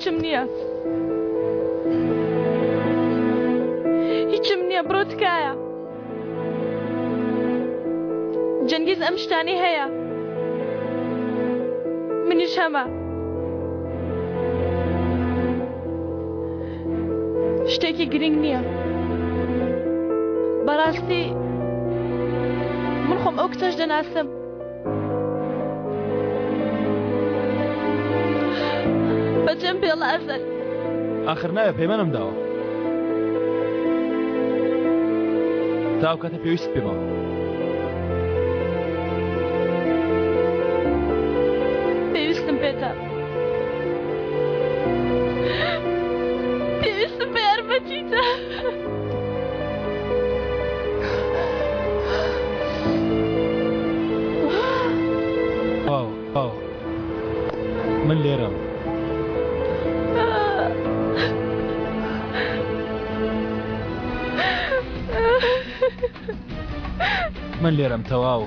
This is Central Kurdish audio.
هیچم نییە. هیچم نییە بڕۆ تکایە. جەنگیز ئەم شتانەی هەیە. منیش هەمە. شتێکی گرنگ نییە. بەڕاستی من خۆم ئەو کچەش دەناسم. بەجێم بێڵە ئەزەل. ئاخر ناوێ پەیمانم داوە. تا ئەو کاتە پێویستت پێمە. پێویستم پێتە. پێویستم بە یارمەتیتە. واو واو من لێرەم. من لێرەم تەواو.